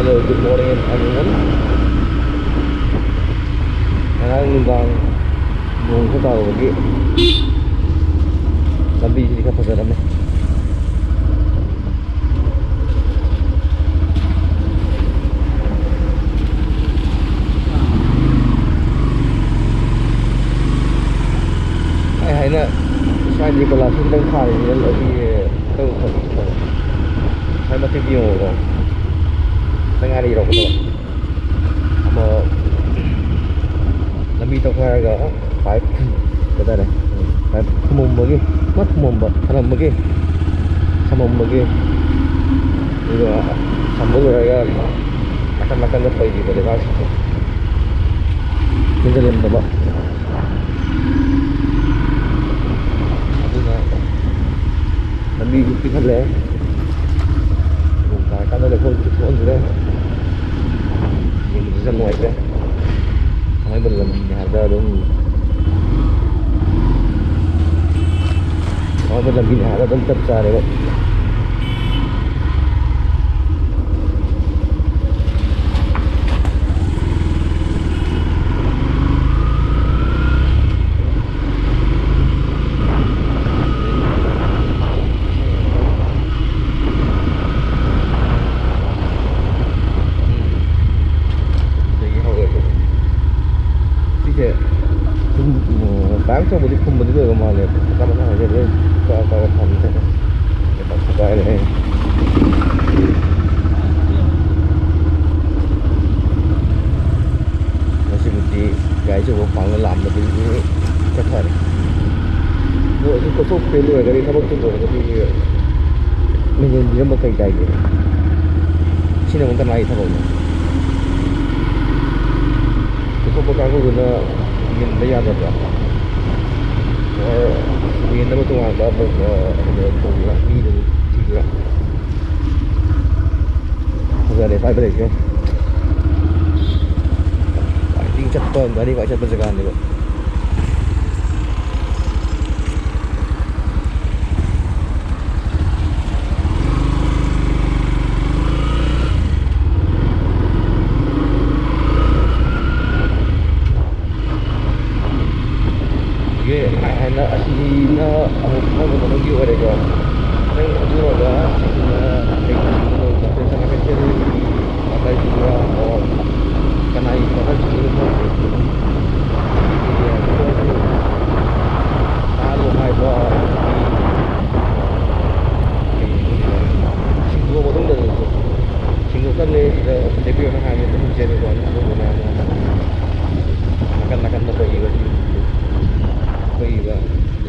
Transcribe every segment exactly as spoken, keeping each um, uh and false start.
Hello, good morning everyone. ꯉꯔꯥꯡ ꯅꯨꯡꯗꯥꯡ ꯅꯣꯡ ꯈꯔ ꯇꯥꯔꯨꯕꯒꯤ ꯂꯝꯕꯤꯁꯤꯗꯤ ꯈꯔ ꯐꯖꯔꯝꯃꯦ꯫ ꯑꯩ ꯍꯥꯏꯅ ꯁ꯭ꯋꯥꯏꯗꯤ ꯀꯣꯏꯂꯥꯁꯁꯨ ꯈꯤꯇꯪ ꯊꯥꯔꯤꯁꯤꯅ ꯂꯝꯕꯤ ꯈꯤꯇꯪ ꯐꯖ-, ꯐꯖ-, ꯁ꯭ꯋꯥꯏ ꯃꯇꯦꯛꯇ ꯌꯦꯡꯉꯣꯀꯣ꯫ ꯅꯪ ꯍꯥꯏꯅ ꯌꯧꯔꯛꯄꯗꯣ꯫ ꯑꯃ ꯂꯝꯕꯤ ꯇꯧꯈꯥꯏꯔꯒ ꯄꯥꯏꯞ ꯀꯩ ꯍꯥꯏꯇꯥꯔꯦ, ꯄꯥꯏꯞ ꯐꯨꯝꯃꯝꯕꯒꯤ, ꯄꯨꯂꯞ ꯐꯨꯝꯃꯝꯕ, ꯊꯅꯝꯕꯒꯤ, ꯊꯝꯃꯝꯕꯒꯤ, ꯑꯗꯨꯒ ꯊꯝꯕ ꯂꯣꯏꯔꯒ ꯅꯥꯀꯟ ꯅꯥꯀꯟꯗ ꯄꯩꯔꯤꯕ ꯂꯩꯕꯥꯛꯁꯤꯡꯗꯣ ꯃꯦꯟꯁꯤꯜꯂꯝꯗꯕ꯫ ꯑꯗꯨꯅ ꯂꯝꯕꯤꯁꯨ ꯄꯤꯛꯍꯜꯂꯦ꯫ ꯅꯣꯡ ꯇꯥꯔꯀꯥꯟꯗ ꯂꯩꯈꯣꯝꯁꯨ ꯊꯣꯛꯍꯟꯗ꯭ꯔꯦ꯫ ꯌꯦꯡꯕꯗꯁꯨ ꯌꯥꯝ ꯅꯨꯡꯉꯥꯏꯇ꯭ꯔꯦ꯫ ꯊꯥꯡꯃꯩꯕꯟ ꯂꯝꯕꯤꯅꯦ ꯍꯥꯏꯕꯗ ꯑꯗꯨꯝ, ꯊꯥꯡꯃꯩꯕꯟ ꯂꯝꯕꯤꯅꯦ ꯍꯥꯏꯕꯗ ꯑꯗꯨꯝ ꯆꯞ ꯆꯥꯔꯦꯕ꯫ ꯁꯤꯗꯒꯤ ꯍꯧꯔꯦ꯫ ꯁꯤꯁꯦ ꯁꯨꯝ, ꯎꯝ, ꯇꯥꯡ ꯆꯪꯕꯗꯤ ꯐꯨꯝꯕꯗꯤ ꯂꯣꯏꯕ ꯃꯥꯜꯂꯦ꯫ ꯃꯆꯥ ꯃꯆꯥ ꯍꯥꯏꯁꯦ ꯂꯣꯏ ꯀꯛꯑ ꯀꯛꯑ ꯊꯝꯃꯦ꯫ ꯂꯩꯕꯥꯛ ꯊꯨꯒꯥꯏꯔꯦ꯫ ꯉꯁꯤꯕꯨꯗꯤ ꯒꯥꯔꯤ ꯑꯆꯧꯕ ꯄꯥꯡꯅ ꯂꯥꯛꯑꯝꯕꯗꯒꯤ ꯈꯔ ꯐꯔꯦ꯫ ꯑꯗꯣ ꯑꯁꯤ ꯀꯣꯊꯣꯛꯄꯤꯔ ꯂꯣꯏꯔꯒꯗꯤ ꯊꯕꯛꯇꯨ ꯂꯣꯏꯔꯒꯗꯤ ꯃꯦꯟꯁꯤꯟꯕꯤꯔꯝꯕ ꯀꯩ ꯀꯥꯏꯒꯦ? ꯁꯤꯅ ꯑꯃꯨꯛ ꯀꯅꯥꯒꯤ ꯊꯕꯛꯅꯣ? ꯀꯣꯊꯣꯛꯄ ꯀꯥꯡꯕꯨꯗꯨꯅ ꯃꯦꯟꯕ ꯌꯥꯗꯕ꯭ꯔꯥ? Or ꯃꯦꯟꯅꯕ ꯇꯣꯉꯥꯟꯕ ꯑꯃ, ꯑ, ꯀꯩꯅꯣ ꯀꯧꯕ꯭ꯔꯥ? ꯃꯤꯗꯨ ꯊꯤꯕ꯭ꯔꯥ? ꯐꯖꯔꯦ ꯄꯥꯏꯕ ꯂꯩꯁꯦ꯫ ꯈ꯭ꯋꯥꯏꯗꯒꯤ ꯆꯠꯄ, ꯒꯥꯔꯤ ꯈ꯭ꯋꯥꯏ ꯆꯠꯄ ꯖꯒꯥꯅꯦꯕ꯫ ꯑꯁꯤꯅ ꯑꯃꯨꯛ ꯑꯅꯧꯕ ꯃꯐꯝꯒꯤ ꯑꯣꯏꯔꯦꯀꯣ꯫ ꯅꯪ ꯑꯗꯨꯔꯣꯝꯗ ꯁꯤꯒꯨꯝꯕ ꯀꯩꯅꯣ ꯁꯤꯒꯨꯝꯕ ꯂꯣꯏ ꯆꯠꯄ ꯆꯠꯂꯒ ꯆꯦꯜꯂꯤ꯫ ꯃꯇꯥꯏ ꯄꯨꯔꯥ ꯑꯣ ꯀꯅꯥꯒꯤ ꯃꯇꯥꯏ ꯆꯠꯂꯤꯅꯣ ꯈꯪꯗꯦ꯫ ꯁꯤꯒꯤ ꯑꯦꯔꯤꯌꯥꯁꯤꯗ ꯁꯥ ꯂꯣ ꯍꯥꯏꯕ ꯀꯩ ꯁꯤꯡꯗꯣꯛꯑ ꯃꯇꯨꯡꯗ ꯁꯤꯡꯗꯣꯛꯇꯕꯅꯦ ꯁꯤꯗ ꯂꯦꯞꯄꯤꯔꯣꯅ ꯍꯥꯏꯕꯅꯤ ꯑꯗꯨꯝ ꯆꯦꯜꯂꯦꯀꯣ ꯑꯗꯨꯅ ꯅꯥꯀꯟ ꯅꯥꯀꯟꯗ ꯑꯩꯈꯣꯏꯒꯤ ꯑꯩꯈꯣꯏꯒꯤꯕ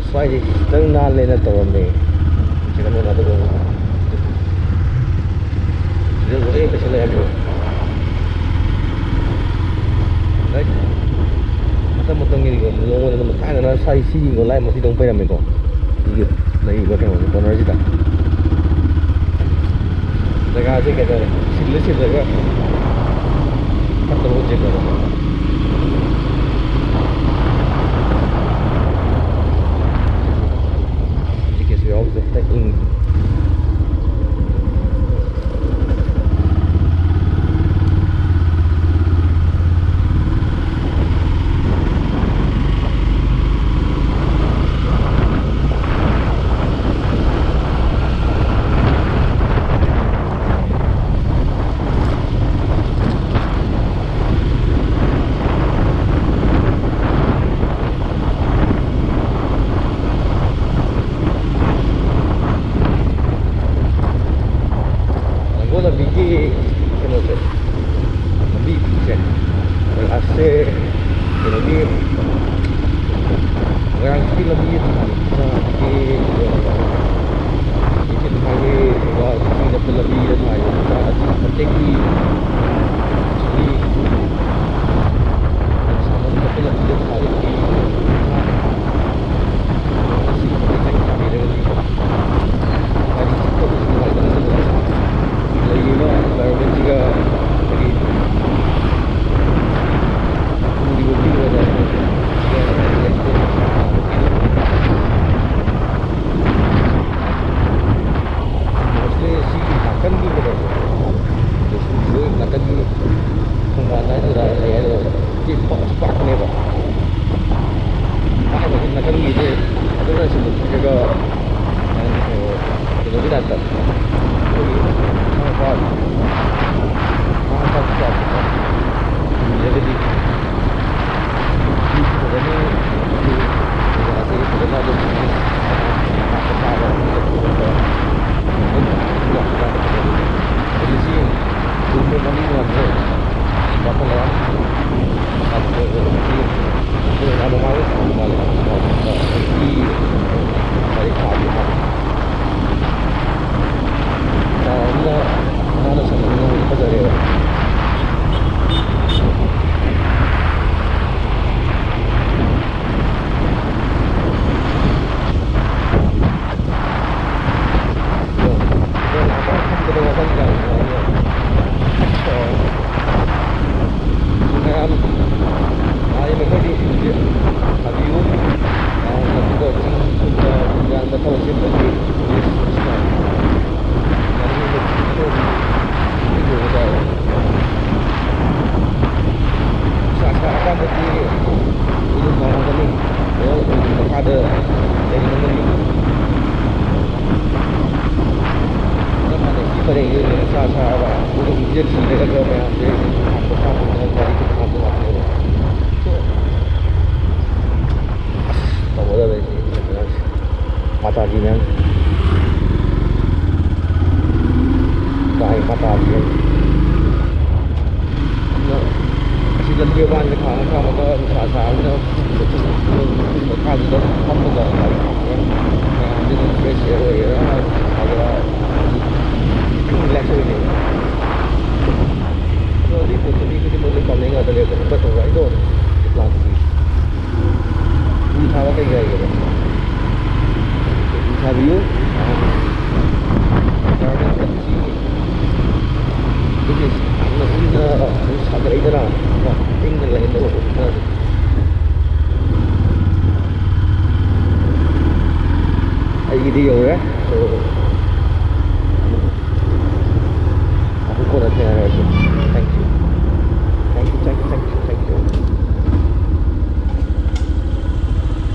ꯁ꯭ꯋꯥꯏꯁꯦ ꯈꯤꯇꯪ ꯅꯥꯜꯂꯦꯅ ꯇꯧꯔꯝꯃꯦ꯫ ꯁꯤꯗ ꯃꯣꯏ ꯑꯗꯨꯒ ꯁꯤꯗ ꯂꯣꯏ ꯄꯩꯁꯜꯂꯦ ꯍꯥꯏꯕꯤꯔꯣ꯫ ꯂꯥꯏꯛ ꯃꯇꯝ ꯃꯇꯝꯒꯤ ꯃꯑꯣꯡ ꯑꯣꯏꯅ ꯑꯗꯨꯝ ꯊꯥꯏꯅꯅ ꯁ꯭ꯋꯥꯏ ꯁꯤꯒꯤ ꯂꯥꯏ ꯃꯁꯤꯗ ꯑꯃꯨꯛ ꯄꯩꯔꯝꯃꯦꯀꯣ꯫ ꯁꯤꯒꯤ ꯂꯩꯔꯤꯕ ꯀꯩꯅꯣꯁꯦ ꯀꯣꯔꯅꯔꯁꯤꯗ ꯖꯒꯥꯁꯦ ꯀꯩ ꯍꯥꯏꯇꯥꯔꯦ ꯁꯤꯜꯂ ꯁꯤꯜꯂꯒ ꯐꯠꯇꯕ ꯎꯆꯦꯛ ꯀꯩꯅꯣ ꯍꯧꯖꯤꯛꯀꯤꯁꯨ ꯌꯥꯎꯗꯦ ꯍꯦꯛ ꯏꯪ ꯂꯥꯡꯒꯣꯜ ꯂꯝꯕꯤꯒꯤ ꯀꯩꯅꯣꯁꯦ ꯂꯝꯕꯤꯁꯦ ꯀꯣꯏꯂꯥꯁꯁꯦ ꯀꯩꯅꯣꯒꯤ ꯃꯣꯏꯔꯥꯡꯒꯤ ꯂꯝꯕꯤ ꯊꯥꯔꯤꯕ ꯏꯆꯤꯟ ꯍꯥꯏꯋꯦ ꯑꯗꯨꯒ ꯆꯤꯡ ꯅꯛꯄ ꯂꯝꯕꯤꯗ ꯊꯥꯔꯤꯕ ꯃꯇꯦꯛꯀꯤ ꯁꯤꯒꯤ ꯁꯥꯡꯅ ꯆꯠꯄ ꯂꯝꯕꯤꯗ ꯊꯥꯔꯤꯕ ꯃꯁꯤ ꯐꯖꯅ ꯊꯥꯕꯤꯔꯒꯗꯤ ꯒꯥꯔꯤ ꯆꯠꯄꯗꯁꯨ ꯅꯨꯡꯉꯥꯏꯒꯅꯤ꯫ ꯂꯩꯔꯤꯕ environment ꯁꯤꯒ ꯑꯩꯈꯣꯏꯒꯤ ꯎꯔꯤꯕ view ꯍꯥꯏꯇꯥꯔꯦ꯫ ꯁꯤꯒ ꯂꯩꯇꯦ꯫ Mostly ꯁꯤꯒꯤ ꯅꯥꯀꯟꯒꯤ ꯀꯩꯅꯣꯁꯦ, ꯃꯌꯥꯝ ꯂꯥꯛꯏ ꯃꯈꯩꯗꯤ ꯊꯥꯕꯤꯌꯨ꯫ ꯑꯗꯨꯒ ꯆꯤꯡ ꯆꯨꯝꯅ ꯌꯥꯝꯅ ꯊꯕꯛ ꯆꯤꯟꯕꯒꯤ ꯄꯨꯂꯤꯁ ꯁꯤꯅ ꯒꯥꯔꯤ ꯍꯦꯟꯅ ꯆꯤꯟꯕ ꯇꯧꯕꯤ ꯇꯥꯔꯦ꯫ ꯅꯨꯡꯁꯥ ꯁꯥꯔꯀꯥꯟꯗꯗꯤ ꯎꯔꯨꯝ ꯐꯪꯉꯝꯒꯅꯤ, ꯎꯔꯨꯝ ꯃꯈꯥꯗ ꯂꯩꯔꯝꯒꯅꯤ꯫ ꯆꯞ ꯃꯥꯟꯅꯩ꯫ ꯁꯤ ꯄꯔꯦꯡꯁꯦ ꯅꯨꯡꯁꯥ ꯁꯥꯔꯕ ꯎꯔꯨꯝꯁꯤꯗ ꯊꯤꯔꯒ ꯃꯌꯥꯝꯁꯦ ꯍꯥꯟꯕ ꯈꯥꯝꯕꯅ ꯒꯥꯔꯤ ꯈꯨꯊꯥꯟꯗꯣ ꯉꯥꯛꯇꯅꯦꯕ꯫ ꯑꯁ, ꯇꯧꯒꯗꯕꯅꯤ ꯁꯤ ꯃꯇꯥꯁꯤ ꯃꯌꯥꯝ꯫ ꯇꯥꯏ ꯃꯇꯥꯁꯤ ꯌꯥꯝ꯫ ꯑꯗꯨꯅ ꯑꯁꯤ ꯂꯝꯕꯤ ꯃꯄꯥꯟꯗ ꯈꯥꯝꯃ ꯈꯥꯝꯃꯒ ꯅꯨꯡꯁꯥ ꯁꯥꯕꯅꯤꯅ ꯎꯔꯨꯝ ꯃꯈꯥꯗꯨꯗ ꯐꯝꯃꯒ ꯂꯥꯏꯔꯤꯛ ꯄꯥꯕ ꯃꯌꯥꯝꯁꯤꯅ fresh air ꯑꯣꯏꯒꯦꯔꯥ, ꯅꯨꯡꯁꯥꯒꯦꯔꯥ, relax ꯑꯣꯏꯅꯦꯕ꯫ ꯑꯗꯣ ꯑꯗꯨꯒꯤ ꯄꯣꯠꯇꯨ ꯃꯤ ꯈꯨꯗꯤꯡꯃꯛ ꯂꯣꯏ ꯄꯥꯝꯅꯩ ꯉꯥꯛꯇꯅꯦꯕ, but the right one is not easy. ꯎ ꯊꯥꯕ ꯀꯩ ꯀꯥꯏꯒꯦꯕ? ꯎ ꯊꯥꯕꯤꯌꯨ꯫ Environment ꯁꯤ ꯍꯧꯖꯤꯛ ꯌꯥꯝꯅ ꯏꯪꯅ ꯁꯥꯒꯠꯂꯛꯏꯗꯅ, ꯏꯪꯅ ꯂꯩꯍꯟꯗꯕ ꯎ ꯊꯥꯕꯤ꯫ ꯑꯩꯒꯤꯗꯤ ꯌꯧꯔꯦ꯫ So,